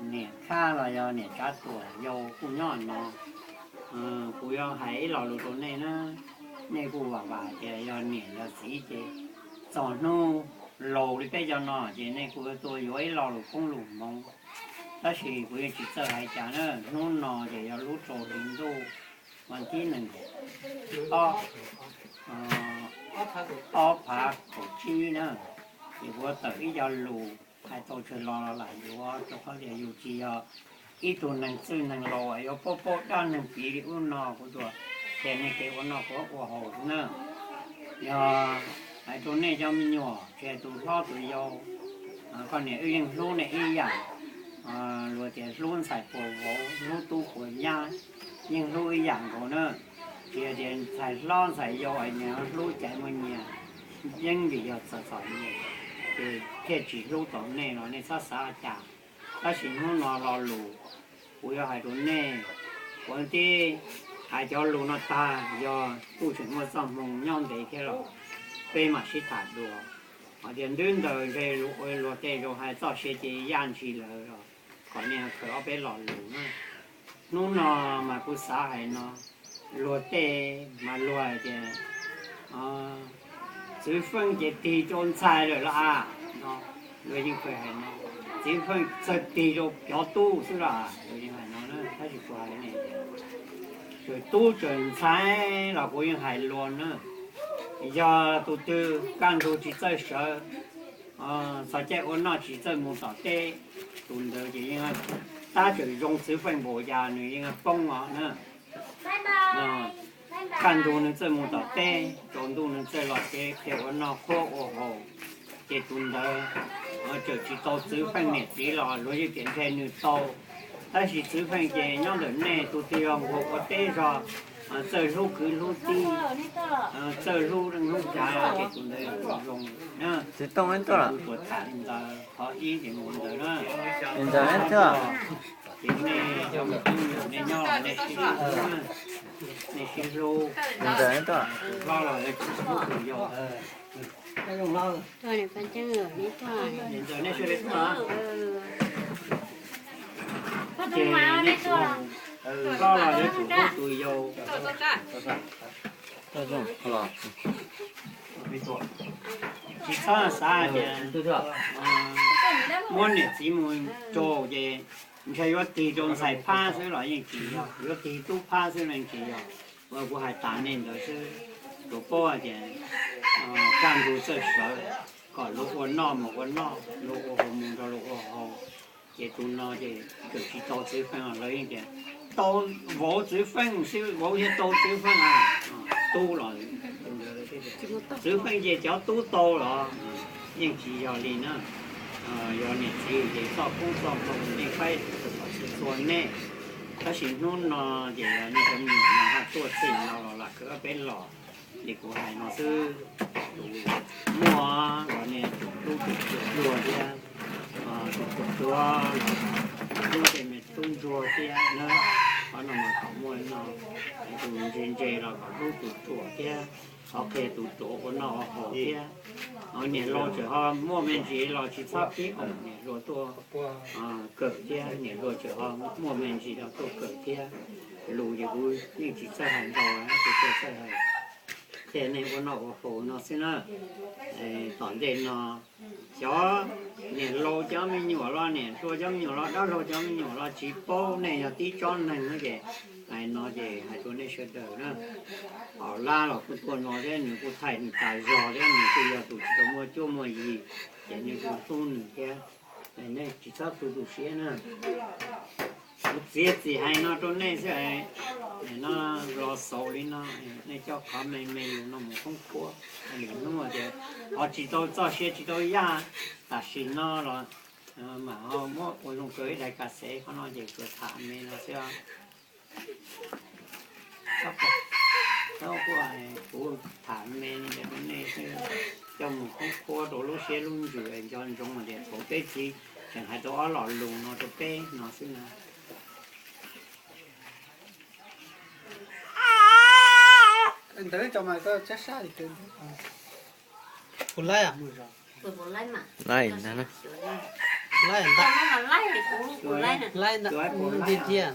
Niam Khab los yog niam Tsav Tuam yau kuj nyob no. Kuv yuav hais ib lo lus rau nej na, nej kuj vam vam tias yog niam yog txiv ces txog hnub laus li peb cov no ces nej kuj yuav tuaj yuav ib lo lus koob lus hmoov. Tab sis kuv yeej tsis txawj hais cas na, hnub no ces yog lub rau hli ntuj vas thib nees ob phav kaum tsib na, ces kuv tawm ib co lus hais tau tsawg lo los lam yuav, rau qhov tias yus tsis yog ib tug neeg txwj neeg laus yuav paub paub dab neeg piv li ub no, kuv tsuas qhia nej kev ua noj ua haus xwb na. Yog hais rau nej cov me nyuam, tsis hais tus hlob tus yau, koj niam wb yeej hlub nej ib yam. Luag tias hlub ntxhais puas vauv, hlub tub puas nyab, yeej hlub ib yam nkaus na. Tsis hais tias ntxhais hlob ntxhais yau es nyias hlub cas muaj nyias, yeej vim yog txom txom nyem ces thiaj tsis hlub tau nej los nej txhob xav cas. Tab sis hnub no lo lus kuv yuav hais rau nej, kuv tib hais cov lus no tag, yog kuj tseem muaj txoj hmoo nyob ntev thiab los peb mam sib tham dua. Hos tias ntuj ntawd ntshe luag tej zoo hais txoj sia ces yaj ntshis lawm los kom nej khaws ob peb lo lus na. Hnub no mas kuv xav hais no, luag tej mas luag hais tias txwv feej ces tig rau ntxhais lawm los as no, luag yeej khaws hais no, txwv feej txawg tig rau cov tub xwb los as, luag yeej hais no na. Tab sis kuv hais ne, txawm tub txawm ntxhais los kuv yeej hais luag na, yog tus twg kaj ntug tsis txawj sawv, txog caij ua noj tsis txawj mus tom teb, tus ntawd ces yeej tab txawm zoo txwv feej npaum cas nws yeej poob os na. Kaj ntug nws txawj mus tom teb, tsaus ntuj nws txawj los tsev qhia ua noj qhuab ua haus, ces tus ntawd txawm tsis tau txwv feej niam txiv los luag yeej tias ntshe nws tau. Tab sis txwv feej ces nyob ntawm nej, tus twg yog nquag ua teb zog, txawj hlub kwv hlub tij, txawj hlub leej hlub tsav ces tus ntawd yog tus zoo. Txiv Tooj, tus tuaj tham li ntawd, qhov ib ces mus ntawd na. Ces nej cov me tub me nyuam nej nyob nej sib hlub, nej sib hlub, tus hlob los yuav tsum hlub tus yau. Ntawd nej sawv daws tuaj, ces nej tus hlob los yuav tsum hlub tus yau. Tsis txhob xav tias muab niam txiv mus rau ces ntshe yuav tig rau ntxhais phab xwb los yeej tsis yog, yuav tig tub phab xwb los yeej tsis yog. Uas kuv hais tas nej ntawd xwb, tsuas paub hais tias kaj ntug txawj sawv, kom luag ua noj mus ua noj, luag ua haus mus nrog luag ua haus. Ces tus no ces txawm tsis tau txwv feej los lawv yeej tias tau vauv txwv feej xwb, vauv thiaj tau txwv feej a, tub los txwv feej ces cov tub tau los yeej tsis yog li na. Yog niam txiv ces txoj koob txoj hmoov nej faib txhua nej, tab sis hnub no ces yog nej cov me nyuam no tuaj txij no los lam khwv ob peb los, ces kuv hais no xwb. Tus muaj los nej tsum hlub tus ruam luag thiab, tus ruam luag los hlub tej me tub ntsuag thiab na. Qhov no mas kom muaj no, tus ntse ntse los kom hlub tus ruam thiab, qhov qhia tus ruam ua noj ua haus thiab. Niam laus tseem ho muaj me ntsis los tsis txhob kib oom, niam hluas tuaj kawm thiab, niam hluas tseem ho muaj me ntsis los tuaj kawm thiab. Lus ces kuv yeej tsis txawj hais ntau, kuv tsuas txawj hais qhia nej ua noj ua haus no xwb na. Tom ntej no xyov niam laus cov me nyuam los niam hluas cov me nyuam los dab laug cov me nyuam los tsis paub, nej yog tib tsob neeg na ces hais no ces hais rau nej sawv daws na. Haum Lab los kuj tuaj no thiab, nws kuj thaij nws tas zog thiab, nws kuj yog tus tsis tau muaj cuab muaj yig, ces nej kuj hlub nws thiab. Nej tsis txhob tu tu siab na. Kuv txiav txim hais no rau nej xwb, no los xaus li no, nej coj qhov me me lus no mus khoob khuab. Lwm hnub tias ho tsis tau txoj sia tsis tau yaj, tam sim no los mam ho muab ua zoo kawg ib daim kas xev, qhov no ces tsuas tham me no xwb. Kuv tham me li ntawd rau nej xwb, coj mus khoob khuab rau lub siab lub ntsws, nco ntsoov tias thaum peb txiv tseem hais tau ob lo lus no rau peb no xwb na. Ntawd tso mas koj tsab sab li kawg. Puas laib? Laib ntag na. Laib ntag. Laib ntag, nti thiab.